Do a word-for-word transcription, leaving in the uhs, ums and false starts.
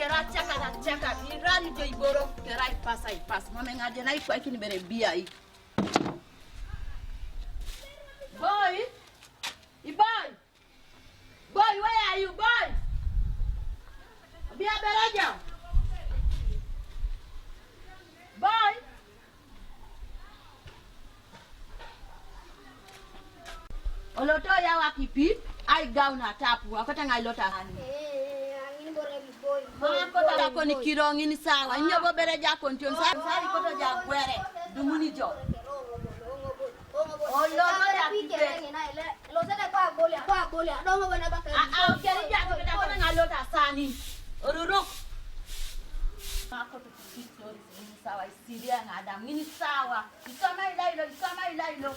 Rachaka, rachaka, irani jo iboro, kerai pasa ipas. Mame ngade na ikwa ikini bere bia i. Boy, i boy. Boy, where are you, boy? Bia bereja. Boy. Oloto ya wakipi, ai gauna tapu, akata ngai lota ani. Ma kota ko ni kirongi ni sawa, inyo bo bereja kontion sa, sa koto ja gwere, dumuni jo. Oloto ya kipe. Ah, ah, okeri ja ko kita kona ngalota sani. Oruruk. Ma koto ki story ni sawa, isiria ngadam, ni sawa. Isoma ilailo, isoma ilailo.